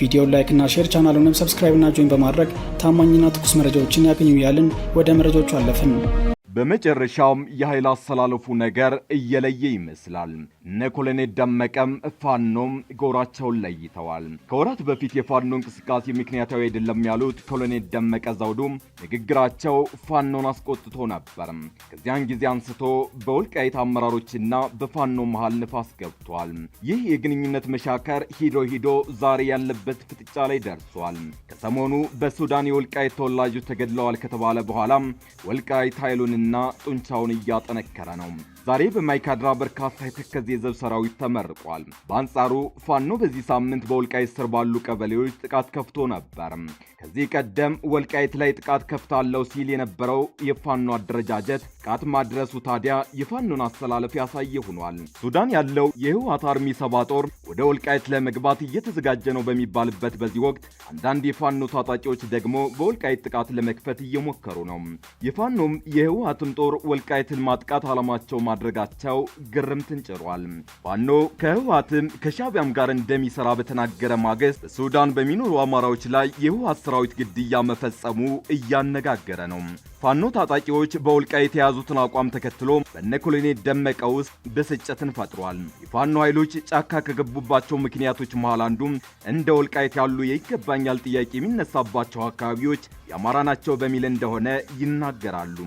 ቪዲዮን like እና share፣ ቻናሉንም subscribe እና join በማድረግ ታማኝና ትኩስ መረጃዎችን ያገኙ እያልን ወደ መረጃዎቹ አለፍን። በመጨረሻም የኃይል አሰላለፉ ነገር እየለየ ይመስላል። እነ ኮሎኔል ደመቀም ፋኖም ጎራቸውን ለይተዋል። ከወራት በፊት የፋኖ እንቅስቃሴ ምክንያታዊ አይደለም ያሉት ኮሎኔል ደመቀ ዘውዱ ንግግራቸው ፋኖን አስቆጥቶ ነበር። ከዚያን ጊዜ አንስቶ በወልቃይት አመራሮችና በፋኖ መሃል ንፋስ ገብቷል። ይህ የግንኙነት መሻከር ሂዶ ሂዶ ዛሬ ያለበት ፍጥጫ ላይ ደርሷል። ከሰሞኑ በሱዳን የወልቃይት ተወላጆች ተገድለዋል ከተባለ በኋላ ወልቃይት ኃይሉንና ጡንቻውን እያጠነከረ ነው። ዛሬ በማይካድራ በርካታ የተከዜ የዘብ ሰራዊት ተመርቋል። በአንጻሩ ፋኖ በዚህ ሳምንት በወልቃይት ስር ባሉ ቀበሌዎች ጥቃት ከፍቶ ነበር። ከዚህ ቀደም ወልቃይት ላይ ጥቃት ከፍታለሁ ሲል የነበረው የፋኖ አደረጃጀት ጥቃት ማድረሱ ታዲያ የፋኖን አሰላለፍ ያሳየ ሆኗል። ሱዳን ያለው የህወሓት army 70 ጦር ወደ ወልቃይት ለመግባት እየተዘጋጀ ነው በሚባልበት በዚህ ወቅት አንዳንድ የፋኖ ታጣቂዎች ደግሞ በወልቃይት ጥቃት ለመክፈት እየሞከሩ ነው። የፋኖም የህወሓትም ጦር ወልቃይትን ማጥቃት ዓላማቸው ማድረጋቸው ግርምትን ጭሯል። ፋኖ ከህወሓትም ከሻቢያም ጋር እንደሚሰራ በተናገረ ማግስት በሱዳን በሚኖሩ አማራዎች ላይ የህወሓት ሰራዊት ግድያ መፈጸሙ እያነጋገረ ነው። ፋኖ ታጣቂዎች በወልቃይት የያዙትን አቋም ተከትሎ በነ ኮሎኔል ደመቀ ውስጥ ብስጭትን ፈጥሯል። የፋኖ ኃይሎች ጫካ ከገቡባቸው ምክንያቶች መሃል አንዱ እንደ ወልቃይት ያሉ የይገባኛል ጥያቄ የሚነሳባቸው አካባቢዎች የአማራ ናቸው በሚል እንደሆነ ይናገራሉ።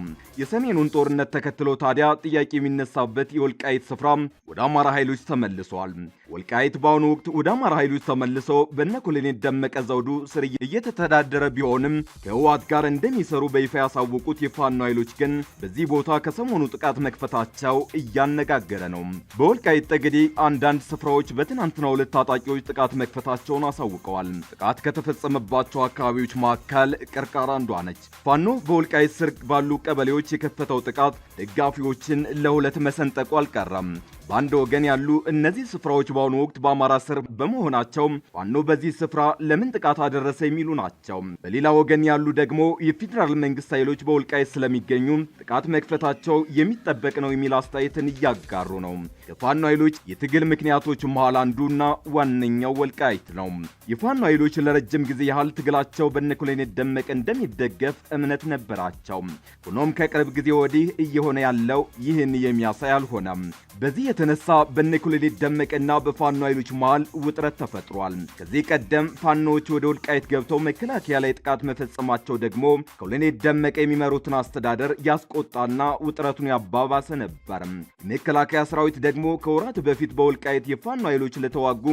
የሰሜኑን ጦርነት ተከትሎ ታዲያ ጥያቄ የሚነሳበት የወልቃይት ስፍራ ወደ አማራ ኃይሎች ተመልሷል። ወልቃይት በአሁኑ ወቅት ወደ አማራ ኃይሎች ተመልሶ በነ ኮሎኔል ደመቀ ዘውዱ ስር እየተተዳደረ ቢሆንም ከህወሓት ጋር እንደሚሰሩ በይፋ ያሳወቁት የፋኖ ኃይሎች ግን በዚህ ቦታ ከሰሞኑ ጥቃት መክፈታቸው እያነጋገረ ነው። በወልቃይት ጠገዴ አንዳንድ ስፍራዎች በትናንትናው ዕለት ታጣቂዎች ጥቃት መክፈታቸውን አሳውቀዋል። ጥቃት ከተፈጸመባቸው አካባቢዎች መካከል ቅርቃር አንዷ ነች። ፋኖ በወልቃይት ስር ባሉ ቀበሌዎች የከፈተው ጥቃት ደጋፊዎችን ለሁለት መሰንጠቁ አልቀረም። በአንድ ወገን ያሉ እነዚህ ስፍራዎች በአሁኑ ወቅት በአማራ ስር በመሆናቸው ፋኖ በዚህ ስፍራ ለምን ጥቃት አደረሰ የሚሉ ናቸው። በሌላ ወገን ያሉ ደግሞ የፌዴራል መንግስት ኃይሎች በወልቃይት ስለሚገኙ ጥቃት መክፈታቸው የሚጠበቅ ነው የሚል አስተያየትን እያጋሩ ነው። የፋኖ ኃይሎች የትግል ምክንያቶች መሃል አንዱና ዋነኛው ወልቃይት ነው። የፋኖ ኃይሎች ለረጅም ጊዜ ያህል ትግላቸው በነ ኮሎኔል ደመቀ እንደሚደገፍ እምነት ነበራቸው። ሆኖም ከቅርብ ጊዜ ወዲህ እየሆነ ያለው ይህን የሚያሳይ አልሆነም። በዚህ የተነሳ በነ ኮሎኔል ደመቀና በፋኖ ኃይሎች መሃል ውጥረት ተፈጥሯል። ከዚህ ቀደም ፋኖዎች ወደ ወልቃይት ገብተው መከላከያ ላይ ጥቃት መፈጸማቸው ደግሞ ኮሎኔል ደመቀ የሚመሩትን አስተዳደር ያስቆጣና ውጥረቱን ያባባሰ ነበር። የመከላከያ ሰራዊት ደግሞ ከወራት በፊት በወልቃይት የፋኖ ኃይሎች ለተዋጉ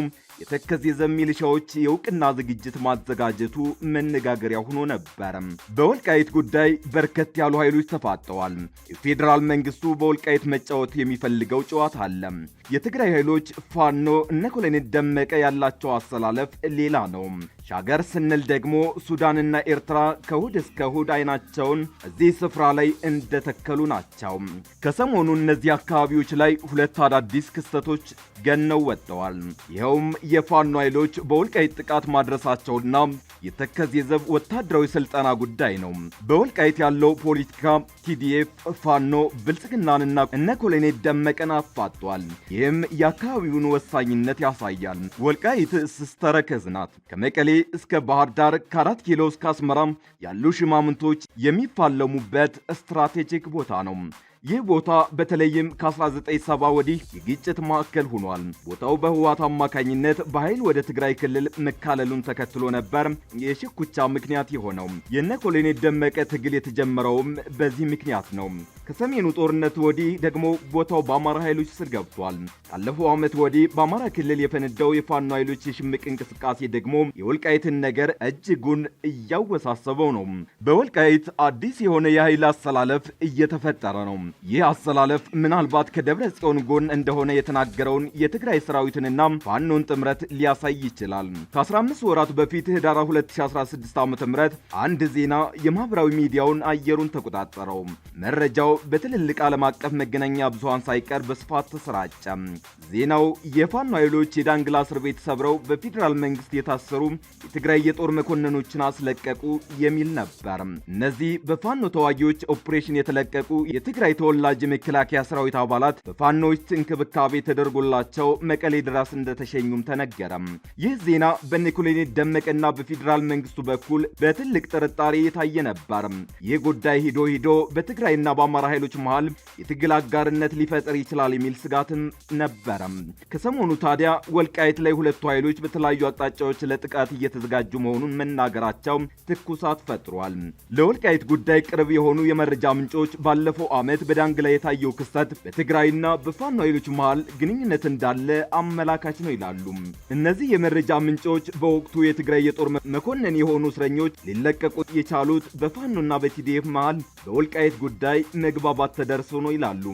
የተከዜ ዘብ ሚሊሻዎች የእውቅና ዝግጅት ማዘጋጀቱ መነጋገሪያ ሆኖ ነበር። በወልቃይት ጉዳይ በርከት ያሉ ኃይሎች ተፋጠዋል። የፌዴራል መንግስቱ በወልቃይት መጫወት የሚፈልገው ጨዋታ አለ። የትግራይ ኃይሎች ፋኖ እነ ኮሎኔል ደመቀ ያላቸው አሰላለፍ ሌላ ነው። ሻገር ስንል ደግሞ ሱዳንና ኤርትራ ከእሁድ እስከ እሁድ አይናቸውን እዚህ ስፍራ ላይ እንደተከሉ ናቸው። ከሰሞኑ እነዚህ አካባቢዎች ላይ ሁለት አዳዲስ ክስተቶች ገነው ወጥተዋል። ይኸውም የፋኖ ኃይሎች በወልቃይት ጥቃት ማድረሳቸውና የተከዜ ዘብ ወታደራዊ ስልጠና ጉዳይ ነው። በወልቃይት ያለው ፖለቲካ ቲዲኤፍ፣ ፋኖ፣ ብልጽግናንና እነ ኮሎኔል ደመቀን አፋጧል። ይህም የአካባቢውን ወሳኝነት ያሳያል። ወልቃይት ስስ ተረከዝ ናት። ከመቀሌ እስከ ባህር ዳር፣ ከ4 ኪሎ እስከ አስመራ ያሉ ሽማምንቶች የሚፋለሙበት ስትራቴጂክ ቦታ ነው። ይህ ቦታ በተለይም ከ1970 ወዲህ የግጭት ማዕከል ሆኗል። ቦታው በህወሓት አማካኝነት በኃይል ወደ ትግራይ ክልል መካለሉን ተከትሎ ነበር የሽኩቻ ምክንያት የሆነው። የነ ኮሎኔል ደመቀ ትግል የተጀመረውም በዚህ ምክንያት ነው። ከሰሜኑ ጦርነት ወዲህ ደግሞ ቦታው በአማራ ኃይሎች ስር ገብቷል። ካለፈው ዓመት ወዲህ በአማራ ክልል የፈነዳው የፋኖ ኃይሎች የሽምቅ እንቅስቃሴ ደግሞ የወልቃይትን ነገር እጅጉን እያወሳሰበው ነው። በወልቃይት አዲስ የሆነ የኃይል አሰላለፍ እየተፈጠረ ነው። ይህ አሰላለፍ ምናልባት ከደብረ ጽዮን ጎን እንደሆነ የተናገረውን የትግራይ ሰራዊትንና ፋኖን ጥምረት ሊያሳይ ይችላል። ከ15 ወራት በፊት ህዳር 2016 ዓ.ም አንድ ዜና የማህበራዊ ሚዲያውን አየሩን ተቆጣጠረው። መረጃው በትልልቅ ዓለም አቀፍ መገናኛ ብዙሃን ሳይቀር በስፋት ተሰራጨ። ዜናው የፋኖ ኃይሎች የዳንግላ እስር ቤት ሰብረው በፌዴራል መንግስት የታሰሩ የትግራይ የጦር መኮንኖችን አስለቀቁ የሚል ነበር። እነዚህ በፋኖ ተዋጊዎች ኦፕሬሽን የተለቀቁ የትግራይ ተወላጅ የመከላከያ ሰራዊት አባላት በፋኖዎች እንክብካቤ ተደርጎላቸው መቀሌ ድረስ እንደተሸኙም ተነገረ። ይህ ዜና በነ ኮሎኔል ደመቀና በፌዴራል መንግስቱ በኩል በትልቅ ጥርጣሬ የታየ ነበር። ይህ ጉዳይ ሂዶ ሂዶ በትግራይና በአማራ ኃይሎች መሃል የትግል አጋርነት ሊፈጥር ይችላል የሚል ስጋትም ነበረ። ከሰሞኑ ታዲያ ወልቃይት ላይ ሁለቱ ኃይሎች በተለያዩ አቅጣጫዎች ለጥቃት እየተዘጋጁ መሆኑን መናገራቸው ትኩሳት ፈጥሯል። ለወልቃይት ጉዳይ ቅርብ የሆኑ የመረጃ ምንጮች ባለፈው ዓመት በዳንግላ የታየው ክስተት በትግራይና በፋኖ ኃይሎች መሃል ግንኙነት እንዳለ አመላካች ነው ይላሉ። እነዚህ የመረጃ ምንጮች በወቅቱ የትግራይ የጦር መኮንን የሆኑ እስረኞች ሊለቀቁ የቻሉት በፋኖና በቲዲኤፍ መሃል በወልቃይት ጉዳይ መግባባት ተደርሶ ነው ይላሉ።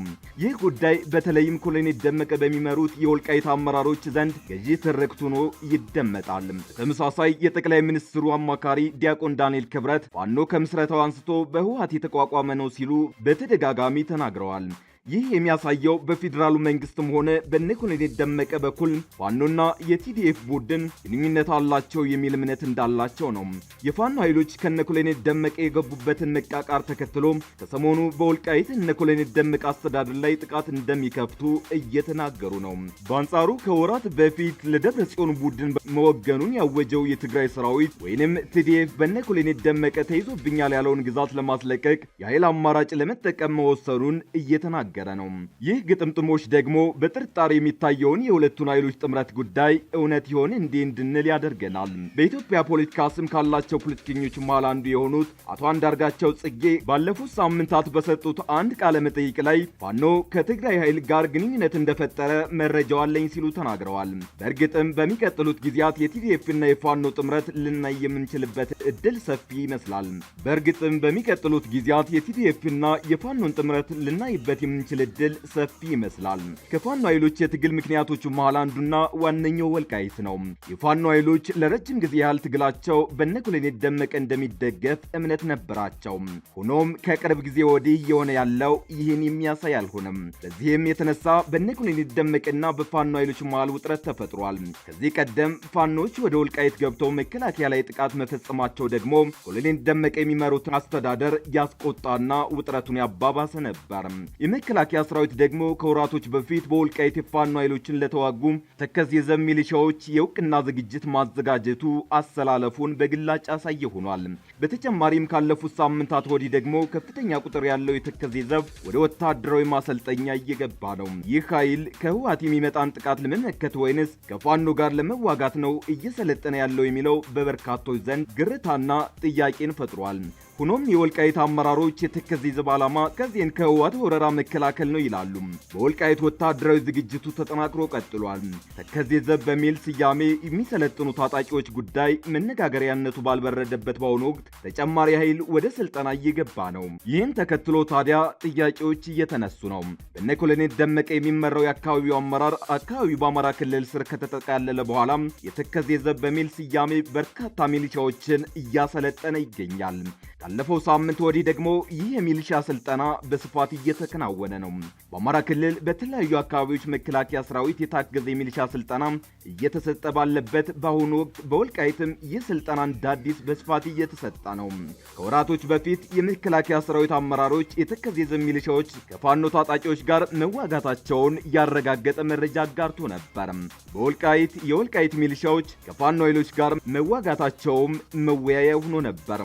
ይህ ጉዳይ በተለይም ኮሎኔል ደመቀ በሚመሩት የወልቃይት አመራሮች ዘንድ ገዢ ትርክት ሆኖ ይደመጣል። በተመሳሳይ የጠቅላይ ሚኒስትሩ አማካሪ ዲያቆን ዳንኤል ክብረት ፋኖ ከምስረታው አንስቶ በህወሓት የተቋቋመ ነው ሲሉ በተደጋጋሚ ተናግረዋል። ይህ የሚያሳየው በፌዴራሉ መንግስትም ሆነ በነ ኮሎኔል ደመቀ በኩል ፋኖና የቲዲኤፍ ቡድን ግንኙነት አላቸው የሚል እምነት እንዳላቸው ነው። የፋኖ ኃይሎች ከነ ኮሎኔል ደመቀ የገቡበትን መቃቃር ተከትሎ ከሰሞኑ በወልቃይት እነ ኮሎኔል ደመቀ አስተዳደር ላይ ጥቃት እንደሚከፍቱ እየተናገሩ ነው። በአንጻሩ ከወራት በፊት ለደብረ ጽዮን ቡድን መወገኑን ያወጀው የትግራይ ሰራዊት ወይንም ቲዲኤፍ በነ ኮሎኔል ደመቀ ተይዞብኛል ያለውን ግዛት ለማስለቀቅ የኃይል አማራጭ ለመጠቀም መወሰኑን እየተናገረ ነው። ይህ ግጥምጥሞች ደግሞ በጥርጣሬ የሚታየውን የሁለቱን ኃይሎች ጥምረት ጉዳይ እውነት ይሆን እንዴ እንድንል ያደርገናል። በኢትዮጵያ ፖለቲካ ስም ካላቸው ፖለቲከኞች መሃል አንዱ የሆኑት አቶ አንዳርጋቸው ጽጌ ባለፉት ሳምንታት በሰጡት አንድ ቃለ መጠይቅ ላይ ፋኖ ከትግራይ ኃይል ጋር ግንኙነት እንደፈጠረ መረጃው አለኝ ሲሉ ተናግረዋል። በእርግጥም በሚቀጥሉት ጊዜያት የቲዲኤፍ እና የፋኖ ጥምረት ልናይ የምንችልበት እድል ሰፊ ይመስላል። በእርግጥም በሚቀጥሉት ጊዜያት የቲዲኤፍ እና የፋኖን ጥምረት ልናይበት የምንችል እድል ሰፊ ይመስላል። ከፋኖ ኃይሎች የትግል ምክንያቶቹ መሃል አንዱና ዋነኛው ወልቃይት ነው። የፋኖ ኃይሎች ለረጅም ጊዜ ያህል ትግላቸው በነ ኮሎኔል ደመቀ እንደሚደገፍ እምነት ነበራቸው። ሆኖም ከቅርብ ጊዜ ወዲህ እየሆነ ያለው ይህን የሚያሳይ አልሆነም። በዚህም የተነሳ በነ ኮሎኔል ደመቀና በፋኖ ኃይሎች መሃል ውጥረት ተፈጥሯል። ከዚህ ቀደም ፋኖች ወደ ወልቃይት ገብተው መከላከያ ላይ ጥቃት መፈጸማቸው ደግሞ ኮሎኔል ደመቀ የሚመሩትን አስተዳደር ያስቆጣና ውጥረቱን ያባባሰ ነበር። የመከላከያ ሰራዊት ደግሞ ከወራቶች በፊት በወልቃይት የፋኖ ኃይሎችን ለተዋጉ ተከዜ ዘብ ሚሊሻዎች የእውቅና ዝግጅት ማዘጋጀቱ አሰላለፉን በግላጭ ያሳየ ሆኗል። በተጨማሪም ካለፉት ሳምንታት ወዲህ ደግሞ ከፍተኛ ቁጥር ያለው የተከዜ ዘብ ወደ ወታደራዊ ማሰልጠኛ እየገባ ነው። ይህ ኃይል ከህወሓት የሚመጣን ጥቃት ለመመከት ወይንስ ከፋኖ ጋር ለመዋጋት ነው እየሰለጠነ ያለው የሚለው በበርካቶች ዘንድ ግርታና ጥያቄን ፈጥሯል። ሆኖም የወልቃይት አመራሮች የተከዜ ዘብ ዓላማ ከዚህን ከህወሓት ወረራ መከላከል ነው ይላሉ። በወልቃይት ወታደራዊ ዝግጅቱ ተጠናክሮ ቀጥሏል። ተከዜ ዘብ በሚል ስያሜ የሚሰለጥኑ ታጣቂዎች ጉዳይ መነጋገሪያነቱ ባልበረደበት በአሁኑ ወቅት ተጨማሪ ኃይል ወደ ስልጠና እየገባ ነው። ይህን ተከትሎ ታዲያ ጥያቄዎች እየተነሱ ነው። በነ ኮሎኔል ደመቀ የሚመራው የአካባቢው አመራር አካባቢው በአማራ ክልል ስር ከተጠቃለለ በኋላ የተከዜ ዘብ በሚል ስያሜ በርካታ ሚሊሻዎችን እያሰለጠነ ይገኛል። ካለፈው ሳምንት ወዲህ ደግሞ ይህ የሚሊሻ ስልጠና በስፋት እየተከናወነ ነው። በአማራ ክልል በተለያዩ አካባቢዎች መከላከያ ሰራዊት የታገዘ የሚሊሻ ስልጠና እየተሰጠ ባለበት በአሁኑ ወቅት በወልቃይትም ይህ ስልጠና እንደ አዲስ በስፋት እየተሰጠ ነው። ከወራቶች በፊት የመከላከያ ሰራዊት አመራሮች የተከዜ ዘብ ሚሊሻዎች ከፋኖ ታጣቂዎች ጋር መዋጋታቸውን ያረጋገጠ መረጃ አጋርቶ ነበር። በወልቃይት የወልቃይት ሚሊሻዎች ከፋኖ ኃይሎች ጋር መዋጋታቸውም መወያያ ሆኖ ነበር።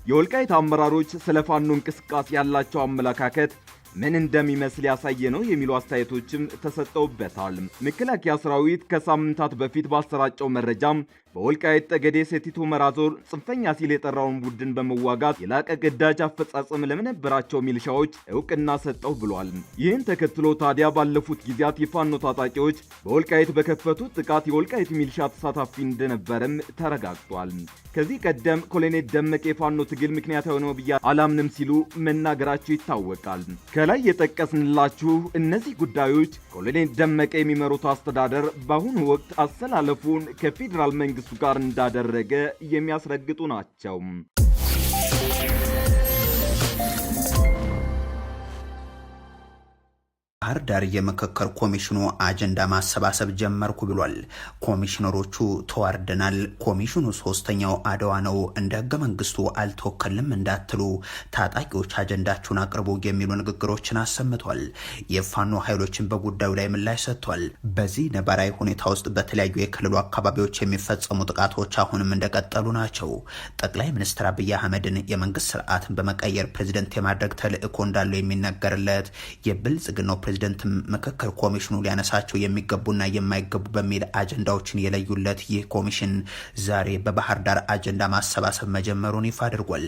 የወልቃይት አመራሮች ስለ ፋኖ እንቅስቃሴ ያላቸው አመለካከት ምን እንደሚመስል ያሳየ ነው የሚሉ አስተያየቶችም ተሰጠውበታል። መከላከያ ሰራዊት ከሳምንታት በፊት ባሰራጨው መረጃም በወልቃይት ጠገዴ ሰቲት ሁመራ ዞን ጽንፈኛ ሲል የጠራውን ቡድን በመዋጋት የላቀ ግዳጅ አፈጻጸም ለነበራቸው ሚሊሻዎች እውቅና ሰጠው ብሏል። ይህን ተከትሎ ታዲያ ባለፉት ጊዜያት የፋኖ ታጣቂዎች በወልቃይት በከፈቱት ጥቃት የወልቃይት ሚሊሻ ተሳታፊ እንደነበረም ተረጋግጧል። ከዚህ ቀደም ኮሎኔል ደመቀ የፋኖ ትግል ምክንያታዊ ነው ብዬ አላምንም ሲሉ መናገራቸው ይታወቃል። ከላይ የጠቀስንላችሁ እነዚህ ጉዳዮች ኮሎኔል ደመቀ የሚመሩት አስተዳደር በአሁኑ ወቅት አሰላለፉን ከፌዴራል መንግስቱ ጋር እንዳደረገ የሚያስረግጡ ናቸው። በባህር ዳር የምክክር ኮሚሽኑ አጀንዳ ማሰባሰብ ጀመርኩ ብሏል። ኮሚሽነሮቹ ተዋርደናል፣ ኮሚሽኑ ሶስተኛው አድዋ ነው፣ እንደ ህገ መንግስቱ አልተወከልንም እንዳትሉ ታጣቂዎች አጀንዳችሁን አቅርቡ የሚሉ ንግግሮችን አሰምቷል። የፋኖ ኃይሎችን በጉዳዩ ላይ ምላሽ ሰጥቷል። በዚህ ነባራዊ ሁኔታ ውስጥ በተለያዩ የክልሉ አካባቢዎች የሚፈጸሙ ጥቃቶች አሁንም እንደቀጠሉ ናቸው። ጠቅላይ ሚኒስትር አብይ አህመድን የመንግስት ስርዓትን በመቀየር ፕሬዚደንት የማድረግ ተልእኮ እንዳለው የሚነገርለት የብልጽግናው ፕሬዚደንት ምክክር ኮሚሽኑ ሊያነሳቸው የሚገቡና የማይገቡ በሚል አጀንዳዎችን የለዩለት ይህ ኮሚሽን ዛሬ በባህር ዳር አጀንዳ ማሰባሰብ መጀመሩን ይፋ አድርጓል።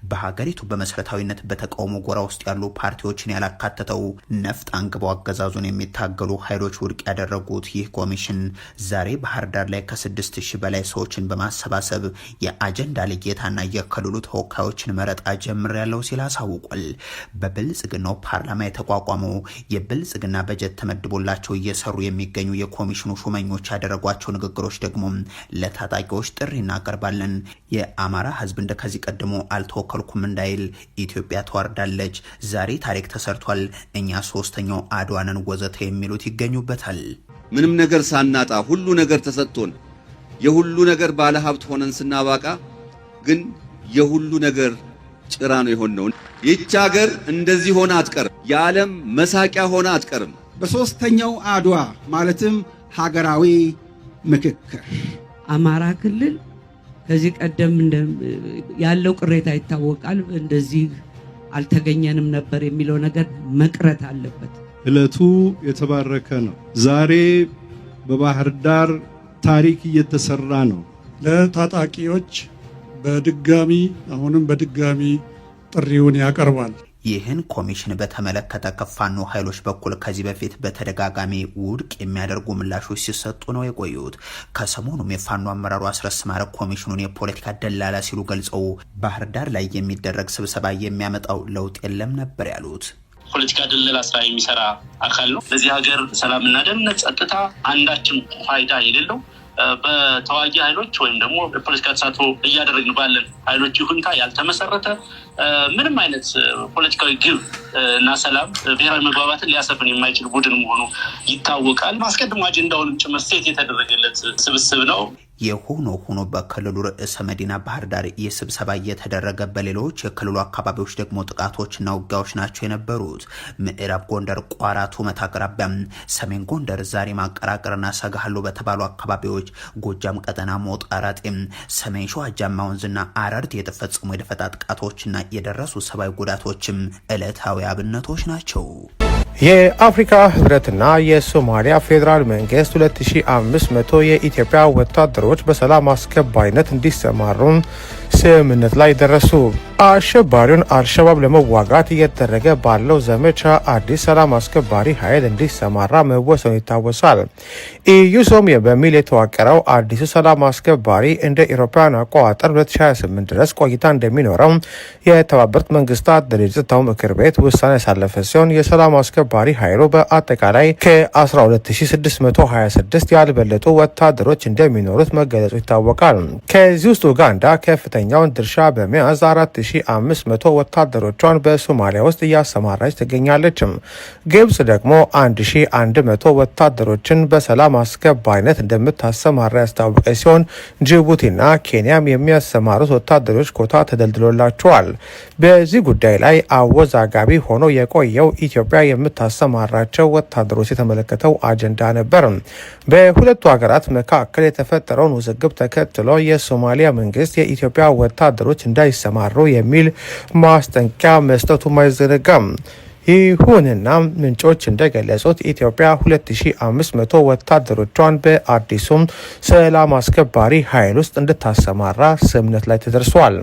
በሀገሪቱ በመሰረታዊነት በተቃውሞ ጎራ ውስጥ ያሉ ፓርቲዎችን ያላካተተው፣ ነፍጥ አንግበው አገዛዙን የሚታገሉ ኃይሎች ውድቅ ያደረጉት ይህ ኮሚሽን ዛሬ ባህር ዳር ላይ ከ6,000 በላይ ሰዎችን በማሰባሰብ የአጀንዳ ልየታና የክልሉ ተወካዮችን መረጣ ጀምሬያለሁ ሲል አሳውቋል። በብልጽግናው ፓርላማ የተቋቋመው፣ የብልጽግና በጀት ተመድቦላቸው እየሰሩ የሚገኙ የኮሚሽኑ ሹመኞች ያደረጓቸው ንግግሮች ደግሞ ለታጣቂዎች ጥሪ እናቀርባለን፣ የአማራ ህዝብ እንደ ከዚህ ቀድሞ አልተወከልኩም እንዳይል፣ ኢትዮጵያ ተዋርዳለች፣ ዛሬ ታሪክ ተሰርቷል፣ እኛ ሶስተኛው አድዋ ነን ወዘተ የሚሉት ይገኙበታል። ምንም ነገር ሳናጣ ሁሉ ነገር ተሰጥቶን የሁሉ ነገር ባለ ሀብት ሆነን ስናባቃ ግን የሁሉ ነገር ጭራ ነው የሆነው። ይህች ሀገር እንደዚህ ሆና አትቀርም። የዓለም መሳቂያ ሆና አትቀርም። በሶስተኛው አድዋ ማለትም ሀገራዊ ምክክር አማራ ክልል ከዚህ ቀደም ያለው ቅሬታ ይታወቃል። እንደዚህ አልተገኘንም ነበር የሚለው ነገር መቅረት አለበት። ዕለቱ የተባረከ ነው። ዛሬ በባህር ዳር ታሪክ እየተሰራ ነው። ለታጣቂዎች በድጋሚ፣ አሁንም በድጋሚ ጥሪውን ያቀርባል። ይህን ኮሚሽን በተመለከተ ከፋኖ ኃይሎች በኩል ከዚህ በፊት በተደጋጋሚ ውድቅ የሚያደርጉ ምላሾች ሲሰጡ ነው የቆዩት። ከሰሞኑም የፋኖ አመራሩ አስረስ ማረ ኮሚሽኑን የፖለቲካ ደላላ ሲሉ ገልጸው ባህር ዳር ላይ የሚደረግ ስብሰባ የሚያመጣው ለውጥ የለም ነበር ያሉት። ፖለቲካ ድለላ ስራ የሚሰራ አካል ነው። ለዚህ ሀገር ሰላምና ደህንነት፣ ጸጥታ አንዳችም ፋይዳ የሌለው፣ በተዋጊ ኃይሎች ወይም ደግሞ የፖለቲካ ተሳትፎ እያደረግን ባለን ኃይሎች ይሁንታ ያልተመሰረተ፣ ምንም አይነት ፖለቲካዊ ግብ እና ሰላም፣ ብሔራዊ መግባባትን ሊያሰፍን የማይችል ቡድን መሆኑ ይታወቃል። አስቀድሞ አጀንዳውንም ጭምር set የተደረገለት ስብስብ ነው። የሆኖ ሆኖ በክልሉ ርዕሰ መዲና ባህር ዳር ይህ ስብሰባ እየተደረገ በሌሎች የክልሉ አካባቢዎች ደግሞ ጥቃቶችና ውጊያዎች ናቸው የነበሩት። ምዕራብ ጎንደር ቋራ ቱመት አቅራቢያም፣ ሰሜን ጎንደር ዛሪማ አቀራቅርና ሰጋህሎ በተባሉ አካባቢዎች፣ ጎጃም ቀጠና ሞጣ ራጤም፣ ሰሜን ሸዋ ጃማ ወንዝና አረርት የተፈጸሙ የደፈጣ ጥቃቶችና የደረሱ ሰብአዊ ጉዳቶችም ዕለታዊ አብነቶች ናቸው። የአፍሪካ ህብረትና የሶማሊያ ፌዴራል መንግስት 2500 የኢትዮጵያ ወታደሮች በሰላም አስከባሪነት እንዲሰማሩ ስምምነት ላይ ደረሱ። አሸባሪውን አልሸባብ ለመዋጋት እየተደረገ ባለው ዘመቻ አዲስ ሰላም አስከባሪ ኃይል እንዲሰማራ መወሰኑ ይታወሳል። ኢዩሶም በሚል የተዋቀረው አዲሱ ሰላም አስከባሪ እንደ ኢሮፓውያን አቆጣጠር 2028 ድረስ ቆይታ እንደሚኖረው የተባበሩት መንግስታት ድርጅት ጸጥታው ምክር ቤት ውሳኔ ያሳለፈ ሲሆን የሰላም አስከባሪ ኃይሉ በአጠቃላይ ከ12626 ያልበለጡ ወታደሮች እንደሚኖሩት መገለጹ ይታወቃል። ከዚህ ውስጥ ኡጋንዳ ከፍተኛውን ድርሻ በመያዝ 4500 ወታደሮቿን በሶማሊያ ውስጥ እያሰማራች ትገኛለች። ግብጽ ደግሞ 1100 ወታደሮችን በሰላም አስከባሪነት እንደምታሰማራ ያስታወቀች ሲሆን ጅቡቲና ኬንያም የሚያሰማሩት ወታደሮች ኮታ ተደልድሎላቸዋል። በዚህ ጉዳይ ላይ አወዛጋቢ ሆኖ የቆየው ኢትዮጵያ የምታሰማራቸው ወታደሮች የተመለከተው አጀንዳ ነበር። በሁለቱ ሀገራት መካከል የተፈጠረውን ውዝግብ ተከትሎ የሶማሊያ መንግስት የኢትዮጵያ ወታደሮች እንዳይሰማሩ የሚል ማስጠንቀቂያ መስጠቱም አይዘነጋም። ይሁንና ምንጮች እንደገለጹት ኢትዮጵያ 2500 ወታደሮቿን በአዲሱም ሰላም አስከባሪ ኃይል ውስጥ እንድታሰማራ ስምምነት ላይ ተደርሷል።